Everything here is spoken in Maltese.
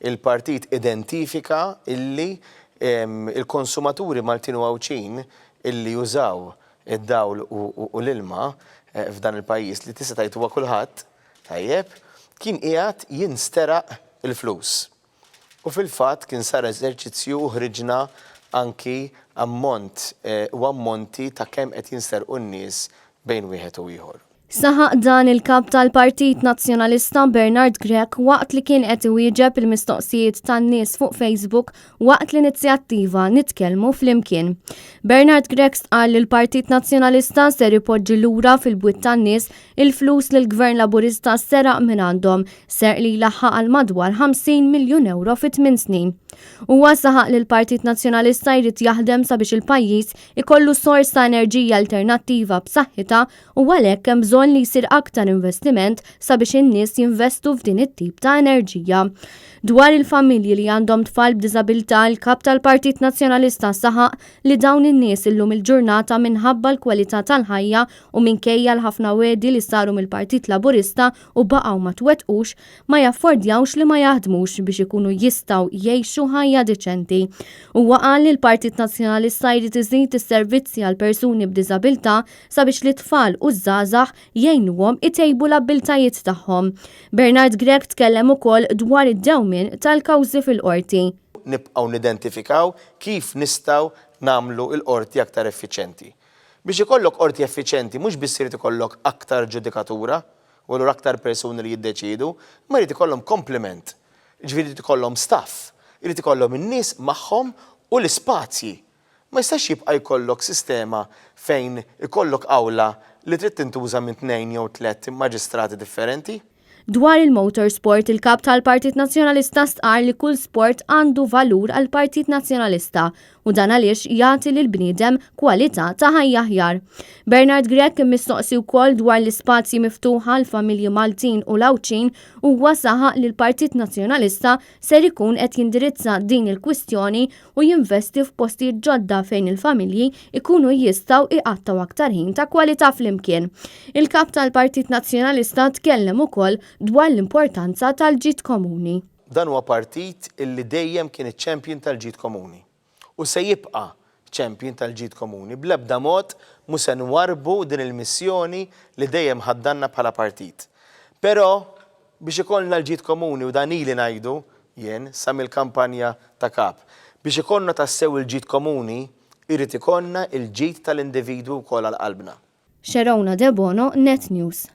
Il-partit identifika illi il-konsumaturi Maltin u Għawdxin illi jużaw id-dawl u l-ilma f'dan il-pajjiż li tista' tgħid huwa kulħadd, tajjeb, kien qiegħed jinsteraq il-flus. U fil-fatt kien sar eżerċizzju u ħriġna anki ammont u ammonti ta' kemm qed jinsterqu n-nies bejn wieħed u ieħor. Saħaq dan il-Kap tal-Partit Nazzjonalista Bernard Grech waqt li kien qed iwieġeb il-mistoqsijiet tan-nies fuq Facebook waqt l-inizjattiva Nitkellmu Flimkien. Bernard Grech stqarr li l-Partit Nazzjonalista ser ipoġġi lura fil-bwiet tan-nies il-flus li l-Gvern Laburista seraq mingħandhom, serq li jlaħħaq għal madwar 50 miljun ewro fi tmien snin. Huwa saħaq li l-Partit Nazzjonalista jrid jaħdem sabiex il-pajjiż ikollu sors ta' enerġija alternattiva b'saħħitha u għalhekk hemm bżonn li jsir aktar investiment sabiex in-nies jinvestu f'din it-tip ta' enerġija. Dwar il-familji li għandhom tfal b'diżabilità, il-Kap tal-Partit Nazzjonalista saħaq li dawn in-nies illum il-ġurnata minħabba l-kwalità tal-ħajja u minkejja l-ħafna wegħdi li saru mill-Partit Laburista u baqgħu ma twettqux, ma jaffordjawx li ma jaħdmux biex ikunu jistgħu jgħixu ħajja diċenti. Huwa qal li l-Partit Nazzjonalista jrid iżid is-servizzi għal persuni b'diżabilità sabiex lit-tfal u ż-żgħażagħ jgħinuhom itejbu l-abbiltajiet tagħhom. Bernard Grech tkellem ukoll dwar id-dewmien tal-kawżi fil-Qorti. Nibqgħu nidentifikaw kif nistgħu nagħmlu l-Qorti aktar effiċjenti. Biex ikollok Qorti effiċjenti mhux biss irid ikollok aktar ġudikatura, u allura aktar persuni li jiddeċiedu, imma jrid ikollhom komplement. Jiġifieri jrid ikollhom staff, irid ikollhom in-nies magħhom u l-ispazji. Ma jistax jibqa' jkollok sistema fejn ikollok awla li trid tintuża minn tnejn jew tlett maġistrati differenti. Dwar il-motorsport, il-Kap tal-Partit Nazzjonalista stqarr li kull sport għandu valur għall-Partit Nazzjonalista u dan għaliex jagħti lill-bniedem kwalità ta' ħajja aħjar. Bernard Grech kien mistoqsi wkoll dwar l-ispazji miftuħa għall-familji Maltin u l-Għawdxin huwa saħaq li l-Partit Nazzjonalista ser ikun qed jindirizza din il-kwistjoni u jinvesti f'postijiet ġodda fejn il-familji jkunu jistgħu jqattgħu aktar ħin ta' kwalità flimkien. Il-Kap tal-Partit Nazzjonalista tkellem ukoll dwar l-importanza tal-ġid komuni. Dan huwa partit illi dejjem kien iċ-champion tal-ġid komuni u se jibqa' champion tal-ġid komuni. Bl-ebda mod mhu se nwarrbu din il-missjoni li dejjem ħaddanna bħala partit. Però biex ikollna l-ġid komuni u dan ili ngħidu jien sa mill-kampanja ta' Kap, biex ikollna tassew il-ġid komuni jrid ikollna l-ġid tal-individwi wkoll għal qalbna. Sherona Debono, Net News.